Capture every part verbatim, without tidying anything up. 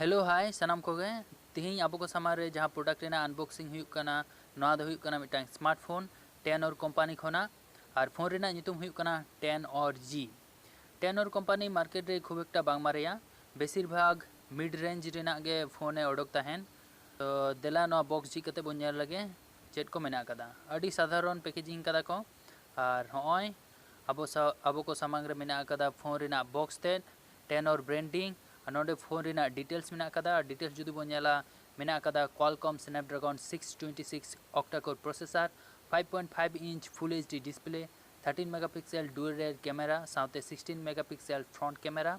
Hello, hi ᱥᱟᱱᱟᱢ ᱠᱚᱜᱮ᱾ ᱛᱤᱦᱤᱧ ᱟᱵᱚ ᱠᱚ ᱥᱟᱢᱟᱝ ᱨᱮ ᱡᱟᱦᱟᱸ product ᱨᱮᱱᱟᱜ unboxing ᱦᱩᱭᱩᱜ ᱠᱟᱱᱟ, ᱱᱚᱣᱟ ᱫᱚ ᱦᱩᱭᱩᱜ ᱠᱟᱱᱟ ᱢᱤᱫᱴᱟᱝ smartphone Tenor company ᱠᱷᱚᱱᱟᱜ, ᱟᱨ phone ᱨᱮᱱᱟᱜ ᱧᱩᱛᱩᱢ ᱦᱩᱭᱩᱜ ᱠᱟᱱᱟ Tenor G᱾ Tenor company market ᱨᱮ ᱠᱷᱩᱵ ᱮᱠᱴᱟ ᱵᱟᱝ ᱢᱟᱨᱮᱭᱟ, ᱵᱮᱥᱤᱨ ᱵᱷᱟᱜᱽ mid range ᱨᱮᱱᱟᱜ ᱜᱮ phone ᱮ ᱚᱰᱚᱠ ᱛᱟᱦᱮᱱ᱾ ᱛᱚ ᱫᱮᱞᱟ ᱱᱚᱣᱟ box ᱡᱷᱤᱡ ᱠᱟᱛᱮ ᱵᱚᱱ ᱧᱮᱞ ᱞᱮᱜᱮ ᱪᱮᱫ ᱠᱚ ᱢᱮᱱᱟᱜ ᱟᱠᱟᱫᱟ᱾ ᱟᱹᱰᱤ ᱥᱟᱫᱷᱟᱨᱚᱱ packaging ᱠᱟᱫᱟ ᱠᱚ᱾ ᱟᱨ ᱦᱚᱸᱜᱼᱚᱭ ᱟᱵᱚ ᱥᱟᱶ ᱟᱵᱚ ᱠᱚ ᱥᱟᱢᱟᱝ ᱨᱮ ᱢᱮᱱᱟᱜ ᱟᱠᱟᱫᱟ phone ᱨᱮᱱᱟᱜ box ᱛᱮᱫ, Tenor branding, ᱟᱨ ᱱᱚᱰᱮ phone ᱨᱮᱱᱟᱜ details ᱢᱮᱱᱟᱜ ᱟᱠᱟᱫᱟ᱾ Details ᱡᱩᱫᱤ ᱵᱚᱱ ᱧᱮᱞᱟ, ᱢᱮᱱᱟᱜ ᱟᱠᱟᱫᱟ Qualcomm Snapdragon six twenty six octa-core processor, five point five inch Full HD display, thirteen megapixel dual rear camera ᱥᱟᱶᱛᱮ sixteen megapixel front camera,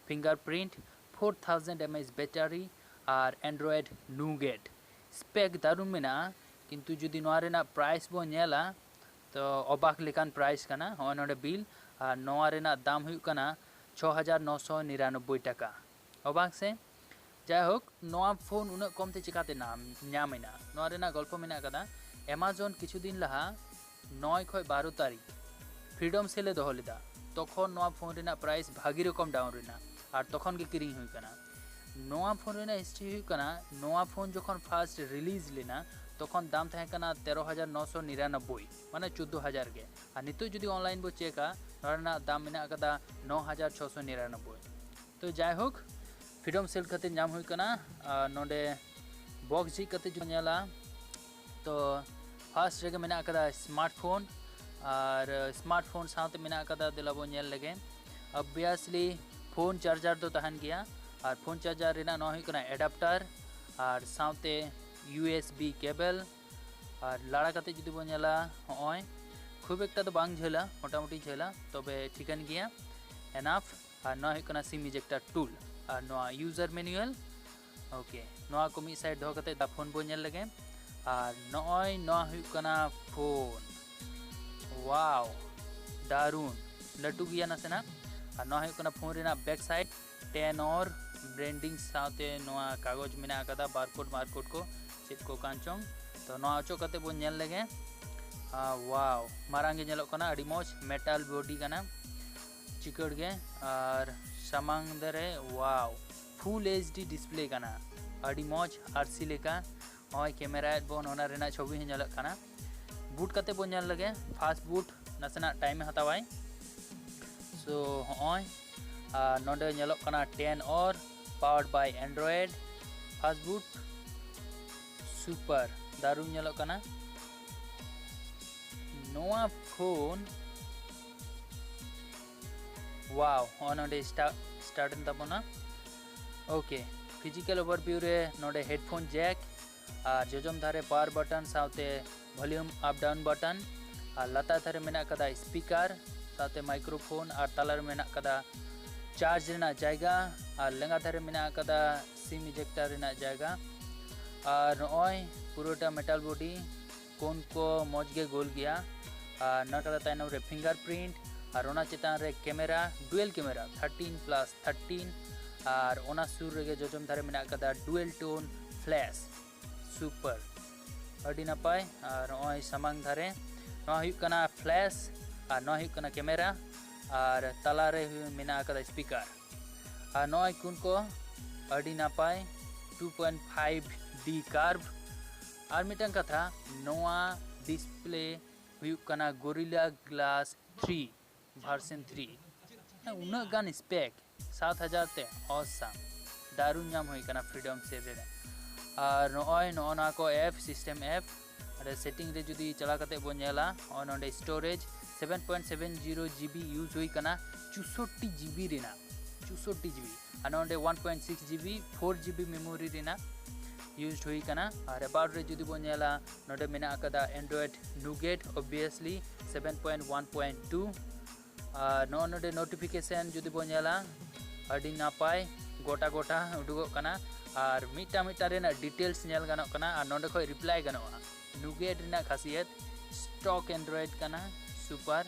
fingerprint, four thousand mAh battery ᱟᱨ Android Nougat᱾ Spec ᱫᱟᱨᱩᱱ ᱢᱮᱱᱟᱜᱼᱟ, ᱠᱤᱱᱛᱩ ᱡᱩᱫᱤ ᱱᱚᱣᱟ ᱨᱮᱱᱟᱜ price ᱵᱚᱱ ᱧᱮᱞᱟ, ᱛᱚ ᱚᱵᱟᱠ ᱞᱮᱠᱟᱱ price ᱠᱟᱱᱟ᱾ ᱦᱚᱸᱜᱼᱚᱭ ᱱᱚᱰᱮ bill, ᱟᱨ ᱱᱚᱣᱟ ᱨᱮᱱᱟᱜ ᱫᱟᱢ ᱦᱩᱭᱩᱜ ᱠᱟᱱᱟ ᱪᱷᱚ ᱦᱟᱡᱟᱨ ᱱᱚᱥᱚ ᱱᱤᱨᱟᱱᱚᱵᱵᱳᱭ ᱴᱟᱠᱟ᱾ ᱚᱵᱟᱠ ᱥᱮ? ᱡᱟᱭᱦᱳᱠ, ᱱᱚᱣᱟ phone ᱩᱱᱟᱹᱜ ᱠᱚᱢ ᱛᱮ ᱪᱤᱠᱟᱛᱮ ᱧᱟᱢ, ᱧᱟᱢ ᱮᱱᱟ? ᱱᱚᱣᱟ ᱨᱮᱱᱟᱜ ᱜᱚᱞᱯᱚ ᱢᱮᱱᱟᱜ ᱟᱠᱟᱫᱟ᱾ Amazon ᱠᱤᱪᱷᱩ ᱫᱤᱱ ᱞᱟᱦᱟ ᱱᱚᱭ ᱠᱷᱚᱱ ᱵᱟᱨᱚ ᱛᱟᱹᱨᱤᱠᱷ Freedom Sale ᱮ ᱫᱚᱦᱚ ᱞᱮᱫᱟ, ᱛᱚᱠᱷᱚᱱ ᱱᱚᱣᱟ phone ᱨᱮᱱᱟᱜ price ᱵᱷᱟᱹᱜᱤ ᱨᱚᱠᱚᱢ down ᱞᱮᱱᱟ, ᱟᱨ ᱛᱚᱠᱷᱚᱱ ᱜᱮ ᱠᱤᱨᱤᱧ ᱦᱩᱭ ᱟᱠᱟᱱᱟ᱾ ᱱᱚᱣᱟ phone ᱨᱮᱱᱟᱜ history ᱦᱩᱭᱩᱜ ᱠᱟᱱᱟ, ᱱᱚᱣᱟ phone ᱡᱚᱠᱷᱚᱱ first release ᱞᱮᱱᱟ, ᱛᱚᱠᱷᱚᱱ ᱫᱟᱢ ᱛᱟᱦᱮᱸ ᱠᱟᱱᱟ ᱛᱮᱨᱚ ᱦᱟᱡᱟᱨ ᱱᱚᱥᱚ ᱱᱤᱨᱟᱱᱚᱵᱵᱳᱭ, ᱢᱟᱱᱮ ᱪᱳᱫᱽᱫᱳ ᱦᱟᱡᱟᱨ ᱜᱮ᱾ ᱟᱨ ᱱᱤᱛᱚᱜ ᱡᱩᱫᱤ online ᱵᱚ ᱪᱮᱠᱟ, ᱱᱚᱣᱟ ᱨᱮᱱᱟᱜ ᱫᱟᱢ ᱢᱮᱱᱟᱜ ᱟᱠᱟᱫᱟ ᱱᱚ ᱦᱟᱡᱟᱨ ᱪᱷᱚᱥᱚ ᱱᱤᱨᱟᱱᱚᱵᱵᱳᱭ᱾ ᱛᱚ ᱡᱟᱭᱦᱳᱠ, Freedom Sale ᱠᱷᱟᱹᱛᱤᱨ ᱧᱟᱢ ᱦᱩᱭ ᱠᱟᱱᱟ᱾ ᱟᱨ ᱱᱚᱰᱮ box ᱡᱷᱤᱡ ᱠᱟᱛᱮ ᱡᱩᱫᱤ ᱧᱮᱞᱟ, ᱛᱚ first ᱨᱮᱜᱮ ᱢᱮᱱᱟᱜ ᱟᱠᱟᱫᱟ smartphone, ᱟᱨ smartphone ᱥᱟᱶᱛᱮ ᱢᱮᱱᱟᱜ ᱟᱠᱟᱫᱟ, ᱫᱮᱞᱟ ᱵᱚᱱ ᱧᱮᱞ ᱞᱮᱜᱮ᱾ Obviously phone charger ᱫᱚ ᱛᱟᱦᱮᱱ ᱜᱮᱭᱟ, ᱟᱨ phone charger ᱨᱮᱱᱟᱜ ᱱᱚᱣᱟ ᱦᱩᱭᱩᱜ ᱠᱟᱱᱟ adapter, ᱟᱨ ᱥᱟᱶᱛᱮ U S B cable, ᱟᱨ ᱞᱟᱲᱟ ᱠᱟᱛᱮ ᱡᱩᱫᱤ ᱵᱚᱱ ᱧᱮᱞᱟ, ᱦᱚᱸᱜᱼᱚᱭ ᱠᱷᱩᱵ ᱮᱠᱴᱟ ᱫᱚ ᱵᱟᱝ ᱡᱷᱟᱹᱞᱟ, ᱢᱚᱴᱟᱢᱩᱴᱤ ᱡᱷᱟᱹᱞᱟ, ᱛᱚᱵᱮ ᱴᱷᱤᱠᱟᱹᱱ ᱜᱮᱭᱟ, enough᱾ ᱟᱨ ᱱᱚᱣᱟ ᱦᱩᱭᱩᱜ ᱠᱟᱱᱟ SIM ejector tool, ᱟᱨ ᱱᱚᱣᱟ user manual᱾ Okay, ᱱᱚᱣᱟ ᱠᱚ ᱢᱤᱫ side ᱫᱚᱦᱚ ᱠᱟᱛᱮ ᱫᱟ phone ᱵᱚᱱ ᱧᱮᱞ ᱞᱮᱜᱮ᱾ ᱟᱨ ᱱᱚᱜᱼᱚᱭ ᱱᱚᱣᱟ ᱦᱩᱭᱩᱜ ᱠᱟᱱᱟ phone᱾ Wow, ᱫᱟᱨᱩᱱ ᱞᱟᱹᱴᱩ ᱜᱮᱭᱟ ᱱᱟᱥᱮᱱᱟᱜ᱾ ᱟᱨ ᱱᱚᱣᱟ ᱦᱩᱭᱩᱜ ᱠᱟᱱᱟ phone ᱨᱮᱱᱟᱜ back side, Tenor branding ᱥᱟᱶᱛᱮ ᱱᱚᱣᱟ ᱠᱟᱜᱚᱡᱽ ᱢᱮᱱᱟᱜ ᱟᱠᱟᱫᱟ, barcode marcode ᱠᱚ ᱪᱮᱫ ᱠᱚ ᱠᱟᱱ ᱪᱚᱝ᱾ ᱛᱚ ᱱᱚᱣᱟ ᱚᱪᱚᱜ ᱠᱟᱛᱮ ᱵᱚᱱ ᱧᱮᱞ ᱞᱮᱜᱮ᱾ ᱟᱨ wow, ᱢᱟᱨᱟᱝ ᱜᱮ ᱧᱮᱞᱚᱜ ᱠᱟᱱᱟ, ᱟᱹᱰᱤ ᱢᱚᱡᱽ metal body ᱠᱟᱱᱟ, ᱪᱤᱠᱟᱹᱲ ᱜᱮ᱾ ᱟᱨ ᱥᱟᱢᱟᱝ ᱫᱟᱨᱮ, wow, Full H D display ᱠᱟᱱᱟ, ᱟᱹᱰᱤ ᱢᱚᱡᱽ ᱟᱨᱥᱤ ᱞᱮᱠᱟ᱾ ᱱᱚᱜᱼᱚᱭ ᱠᱮᱢᱮᱨᱟᱭᱮᱫ ᱵᱚᱱ, ᱚᱱᱟ ᱨᱮᱱᱟᱜ ᱪᱷᱚᱵᱤ ᱦᱚᱸ ᱧᱮᱞᱚᱜ ᱠᱟᱱᱟ᱾ ᱵᱩᱴ ᱠᱟᱛᱮ ᱵᱚᱱ ᱧᱮᱞ ᱞᱮᱜᱮ, ᱯᱷᱟᱥᱴ ᱵᱩᱴ ᱱᱟᱥᱮᱱᱟᱜ ᱴᱟᱭᱤᱢᱮ ᱦᱟᱛᱟᱣᱟᱭ᱾ ᱥᱳ ᱦᱚᱸᱜᱼᱚᱭ, ᱟᱨ ᱱᱚᱰᱮ ᱧᱮᱞᱚᱜ ᱠᱟᱱᱟ ten or powered by Android, fast boot super ᱫᱟᱨᱩᱱ ᱧᱮᱞᱚᱜ ᱠᱟᱱᱟ ᱱᱚᱣᱟ ᱯᱷᱳᱱ᱾ ᱣᱟᱣ, ᱦᱚᱸᱜᱼᱚᱭ ᱱᱚᱰᱮ ᱥᱴᱟᱨᱴ ᱮᱱ ᱛᱟᱵᱚᱱᱟ᱾ ᱳᱠᱮ, ᱯᱷᱤᱡᱤᱠᱮᱞ ᱳᱵᱷᱟᱨᱵᱷᱤᱭᱩ ᱨᱮ ᱱᱚᱰᱮ ᱦᱮᱰᱯᱷᱳᱱ ᱡᱮᱠ ᱟᱨ ᱡᱚᱡᱚᱢ ᱫᱷᱟᱨᱮ ᱯᱟᱣᱟᱨ ᱵᱟᱴᱚᱱ ᱥᱟᱶᱛᱮ ᱵᱷᱚᱞᱤᱭᱩᱢ ᱟᱯ ᱰᱟᱣᱩᱱ ᱵᱟᱴᱚᱱ, ᱟᱨ ᱞᱟᱛᱟᱨ ᱫᱷᱟᱨᱮ ᱢᱮᱱᱟᱜ ᱟᱠᱟᱫᱟ ᱥᱯᱤᱠᱟᱨ ᱥᱟᱶᱛᱮ ᱢᱟᱭᱠᱨᱳᱯᱷᱳᱱ, ᱟᱨ ᱛᱟᱞᱟᱨᱮ ᱢᱮᱱᱟᱜ ᱟᱠᱟᱫᱟ ᱪᱟᱨᱡᱽ ᱨᱮᱱᱟᱜ ᱡᱟᱭᱜᱟ, ᱟᱨ ᱞᱮᱸᱜᱟ ᱫᱷᱟᱨᱮ ᱢᱮᱱᱟᱜ ᱟᱠᱟᱫᱟ ᱥᱤᱢ ᱤᱡᱮᱠᱴᱟᱨ ᱨᱮᱱᱟᱜ ᱡᱟᱭᱜᱟ᱾ ᱟᱨ ᱱᱚᱜᱼᱚᱭ ᱯᱩᱨᱟᱹᱴᱟ ᱢᱮᱴᱟᱞ ᱵᱚᱰᱤ, ᱠᱳᱱ ᱠᱚ ᱢᱚᱡᱽ ᱜᱮ ᱜᱳᱞ ᱜᱮᱭᱟ᱾ ᱟᱨ ᱱᱚᱣᱟ ᱠᱟᱫᱟ ᱛᱟᱭᱱᱚᱢ ᱨᱮ ᱯᱷᱤᱝᱜᱟᱨ ᱯᱨᱤᱱᱴ, ᱟᱨ ᱚᱱᱟ ᱪᱮᱛᱟᱱ ᱨᱮ camera, dual camera, thirteen plus thirteen, ᱟᱨ ᱚᱱᱟ ᱥᱩᱨ ᱨᱮᱜᱮ ᱡᱚᱡᱚᱢ ᱫᱷᱟᱨᱮ ᱢᱮᱱᱟᱜ ᱟᱠᱟᱫᱟ ᱰᱩᱭᱮᱞ ᱴᱳᱱ ᱯᱷᱞᱮᱥ, ᱥᱩᱯᱟᱨ, ᱟᱹᱰᱤ ᱱᱟᱯᱟᱭ᱾ ᱟᱨ ᱱᱚᱜᱼᱚᱭ ᱥᱟᱢᱟᱝ ᱫᱷᱟᱨᱮ, ᱱᱚᱣᱟ ᱦᱩᱭᱩᱜ ᱠᱟᱱᱟ ᱯᱷᱞᱮᱥ, ᱟᱨ ᱱᱚᱣᱟ ᱦᱩᱭᱩᱜ ᱠᱟᱱᱟ ᱠᱮᱢᱮᱨᱟ, ᱟᱨ ᱛᱟᱞᱟᱨᱮ ᱦᱩᱭ- ᱢᱮᱱᱟᱜ ᱟᱠᱟᱫᱟ ᱥᱯᱤᱠᱟᱨ᱾ ᱟᱨ ᱱᱚᱜᱼᱚᱭ ᱠᱩᱱ ᱠᱚ, ᱟᱹᱰᱤ ᱱᱟᱯᱟᱭ, two point five D curve᱾ ᱟᱨ ᱢᱤᱫᱴᱟᱝ ᱠᱟᱛᱷᱟ, ᱱᱚᱣᱟ ᱰᱤᱥᱯᱞᱮ ᱦᱩᱭᱩᱜ ᱠᱟᱱᱟ Gorilla Glass three version three᱾ ᱦᱮᱸ, ᱩᱱᱟᱹᱜ ᱜᱟᱱ ᱥᱯᱮᱠ, ᱥᱟᱛ ᱦᱟᱡᱟᱨ ᱛᱮ, ᱚᱥᱟᱢ, ᱫᱟᱨᱩᱱ ᱧᱟᱢ ᱦᱩᱭ ᱠᱟᱱᱟ ᱯᱷᱨᱤᱰᱚᱢ ᱥᱮᱞ ᱨᱮ᱾ ᱟᱨ ᱱᱚᱜᱼᱚᱭ ᱱᱚᱜᱼᱚ ᱱᱚᱣᱟ ᱠᱚ ᱮᱯ, ᱥᱤᱥᱴᱮᱢ ᱮᱯ, ᱚᱸᱰᱮ ᱥᱮᱴᱤᱝ ᱨᱮ ᱡᱩᱫᱤ ᱪᱟᱞᱟᱣ ᱠᱟᱛᱮ ᱵᱚᱱ ᱧᱮᱞᱟ, ᱱᱚᱜᱼᱚᱭ ᱱᱚᱰᱮ storage seven point seven zero GB use ᱦᱩᱭ ᱠᱟᱱᱟ, chowsatti GB ᱨᱮᱱᱟᱜ, chowsatti GB, ᱟᱨ ᱱᱚᱰᱮ one point six GB, four GB memory ᱨᱮᱱᱟᱜ use ᱦᱩᱭ ᱠᱟᱱᱟ᱾ ᱟᱨ ᱮᱵᱟᱣᱩᱴ ᱨᱮ ᱡᱩᱫᱤ ᱵᱚᱱ ᱧᱮᱞᱟ, ᱱᱚᱰᱮ ᱢᱮᱱᱟᱜ ᱟᱠᱟᱫᱟ Android Nougat, obviously seven point one point two᱾ ᱟᱨ ᱱᱚᱜᱼᱚ ᱱᱚᱰᱮ ᱱᱳᱴᱤᱯᱷᱤᱠᱮᱥᱚᱱ ᱡᱩᱫᱤ ᱵᱚᱱ ᱧᱮᱞᱟ, ᱟᱹᱰᱤ ᱱᱟᱯᱟᱭ ᱜᱚᱴᱟ ᱜᱚᱴᱟ ᱩᱰᱩᱠᱚᱜ ᱠᱟᱱᱟ, ᱟᱨ ᱢᱤᱫᱴᱟᱝ ᱢᱤᱫᱴᱟᱝ ᱨᱮᱱᱟᱜ ᱰᱤᱴᱮᱞᱥ ᱧᱮᱞ ᱜᱟᱱᱚᱜ ᱠᱟᱱᱟ, ᱟᱨ ᱱᱚᱰᱮ ᱠᱷᱚᱱ ᱨᱤᱯᱞᱟᱭ ᱜᱟᱱᱚᱜᱼᱟ᱾ ᱱᱩᱜᱮᱴ ᱨᱮᱱᱟᱜ ᱠᱷᱟᱥᱤᱭᱟᱛ, ᱥᱴᱚᱠ Android ᱠᱟᱱᱟ, ᱥᱩᱯᱟᱨ᱾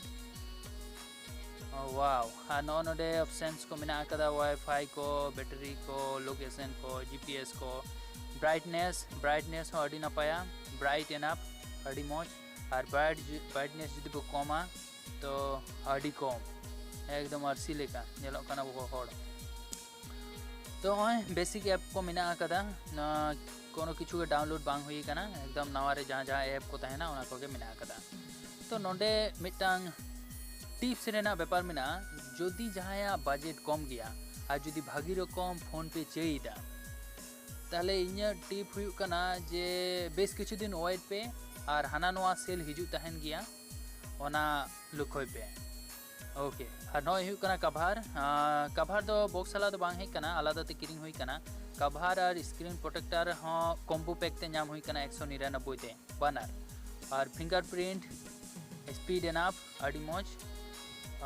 ᱳᱣᱟᱣ! ᱟᱨ ᱱᱚᱜᱼᱚ ᱱᱚᱰᱮ ᱚᱯᱥᱮᱱᱥ ᱠᱚ ᱢᱮᱱᱟᱜ ᱟᱠᱟᱫᱟ, ᱣᱟᱭᱯᱷᱟᱭ ᱠᱚ, ᱵᱮᱴᱟᱨᱤ ᱠᱚ, ᱞᱳᱠᱮᱥᱚᱱ ᱠᱚ, GPS ᱠᱚ, ᱵᱨᱟᱭᱴᱱᱮᱥ, ᱵᱨᱟᱭᱴᱱᱮᱥ ᱦᱚᱸ ᱟᱹᱰᱤ ᱱᱟᱯᱟᱭᱟ, ᱵᱨᱟᱭᱤᱴ ᱮᱱᱟᱯ, ᱟᱹᱰᱤ ᱢᱚᱡᱽ᱾ ᱟᱨ ᱵᱨᱟᱭᱤᱴ ᱵᱨᱟᱭᱴᱱᱮᱥ ᱡᱩᱫᱤ ᱵᱚ ᱠᱚᱢᱟ, ᱛᱚ ᱟᱹᱰᱤ ᱠᱚᱢ, ᱮᱠᱫᱚᱢ ᱟᱹᱨᱥᱤ ᱞᱮᱠᱟ ᱧᱮᱞᱚᱜ ᱠᱟᱱᱟ ᱵᱚ ᱦᱚᱲ᱾ ᱛᱚ ᱱᱚᱜᱼᱚᱭ ᱵᱮᱥᱤᱠ ᱮᱯ ᱠᱚ ᱢᱮᱱᱟᱜ ᱟᱠᱟᱫᱟ, ᱱᱚᱣᱟ ᱠᱳᱱᱳ ᱠᱤᱪᱷᱩ ᱜᱮ ᱰᱟᱣᱩᱱᱞᱳᱰ ᱵᱟᱝ ᱦᱩᱭ ᱟᱠᱟᱱᱟ, ᱮᱠᱫᱚᱢ ᱱᱟᱣᱟ ᱨᱮ ᱡᱟᱦᱟᱸ ᱡᱟᱦᱟᱸ ᱮᱯ ᱠᱚ ᱛᱟᱦᱮᱱᱟ ᱚᱱᱟ ᱠᱚᱜᱮ ᱢᱮᱱᱟᱜ ᱟᱠᱟᱫᱟ᱾ ᱛᱚ ᱱᱚᱰᱮ ᱢᱤᱫᱴᱟᱝ ᱴᱤᱯᱥ ᱨᱮᱱᱟᱜ ᱵᱮᱯᱟᱨ ᱢᱮᱱᱟᱜᱼᱟ, ᱡᱩᱫᱤ ᱡᱟᱦᱟᱸᱭᱟᱜ ᱵᱟᱡᱮᱴ ᱠᱚᱢ ᱜᱮᱭᱟ ᱟᱨ ᱡᱩᱫᱤ ᱵᱷᱟᱹᱜᱤ ᱨᱚᱠᱚᱢ ᱯᱷᱳᱱ ᱯᱮ ᱪᱟᱹᱭᱮᱫᱟ, ᱛᱟᱦᱚᱞᱮ ᱤᱧᱟᱹᱜ ᱴᱤᱯ ᱦᱩᱭᱩᱜ ᱠᱟᱱᱟ ᱡᱮ ᱵᱮᱥ ᱠᱤᱪᱷᱩ ᱫᱤᱱ ᱳᱭᱮᱴ ᱯᱮ, ᱟᱨ ᱦᱟᱱᱟ ᱱᱚᱣᱟ ᱥᱮᱞ ᱦᱤᱡᱩᱜ ᱛᱟᱦᱮᱱ ᱜᱮᱭᱟ, ᱚᱱᱟ ᱞᱚᱠᱠᱷᱚᱭ ᱯᱮ᱾ ᱳᱠᱮ, ᱟᱨ ᱱᱚᱜᱼᱚᱭ ᱦᱩᱭᱩᱜ ᱠᱟᱱᱟ ᱠᱟᱵᱷᱟᱨ᱾ ᱟᱸ, ᱠᱟᱵᱷᱟᱨ ᱫᱚ ᱵᱚᱠᱥ ᱥᱟᱞᱟᱜ ᱫᱚ ᱵᱟᱝ ᱦᱮᱡ ᱠᱟᱱᱟ, ᱟᱞᱟᱫᱟ ᱛᱮ ᱠᱤᱨᱤᱧ ᱦᱩᱭ ᱠᱟᱱᱟ᱾ ᱠᱟᱵᱷᱟᱨ ᱟᱨ ᱥᱠᱨᱤᱱ ᱯᱨᱚᱴᱮᱠᱴᱟᱨ ᱦᱚᱸ ᱠᱚᱢᱵᱳ ᱯᱮᱠ ᱛᱮ ᱧᱟᱢ ᱦᱩᱭ ᱠᱟᱱᱟ ᱮᱠᱥᱚ ᱱᱤᱨᱟᱱᱚᱵᱵᱳᱭ ᱛᱮ, ᱵᱟᱱᱟᱨ᱾ ᱟᱨ ᱯᱷᱤᱝᱜᱟᱨ ᱯᱨᱤᱱᱴ, ᱥᱯᱤᱰ ᱮᱱᱟᱯ, ᱟᱹᱰᱤ ᱢᱚᱡᱽ᱾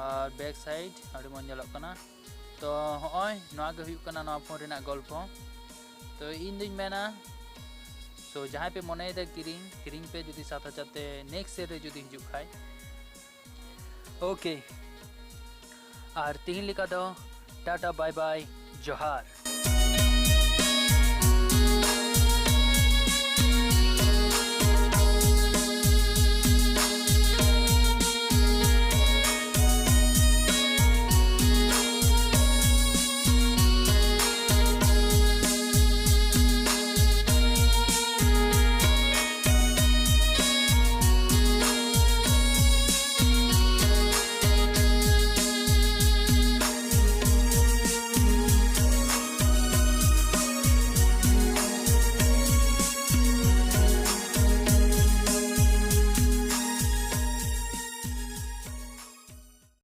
ᱟᱨ ᱵᱮᱠ ᱥᱟᱭᱤᱰ ᱟᱹᱰᱤ ᱢᱚᱡᱽ ᱧᱮᱞᱚᱜ ᱠᱟᱱᱟ᱾ ᱛᱚ ᱦᱚᱸᱜᱼᱚᱭ ᱱᱚᱣᱟ ᱜᱮ ᱦᱩᱭᱩᱜ ᱠᱟᱱᱟ ᱱᱚᱣᱟ ᱯᱷᱳᱱ ᱨᱮᱱᱟᱜ ᱜᱚᱞᱯᱚ᱾ ᱛᱚ ᱤᱧ ᱫᱩᱧ ᱢᱮᱱᱟ, ᱥᱳ ᱡᱟᱦᱟᱸᱭ ᱯᱮ ᱢᱚᱱᱮᱭᱮᱫᱟ ᱠᱤᱨᱤᱧ, ᱠᱤᱨᱤᱧ ᱯᱮ ᱡᱩᱫᱤ ᱥᱟᱛ ᱦᱟᱡᱟᱨ ᱛᱮ ᱱᱮᱠᱥᱴ ᱥᱮᱞ ᱨᱮ ᱡᱩᱫᱤ ᱦᱤᱡᱩᱜ ᱠᱷᱟᱡ᱾ ᱳᱠᱮ, ᱟᱨ ᱛᱤᱦᱤᱧ ᱞᱮᱠᱟ ᱫᱚ ᱴᱟᱴᱟ, ᱵᱟᱭ ᱵᱟᱭ, ᱡᱚᱦᱟᱨ᱾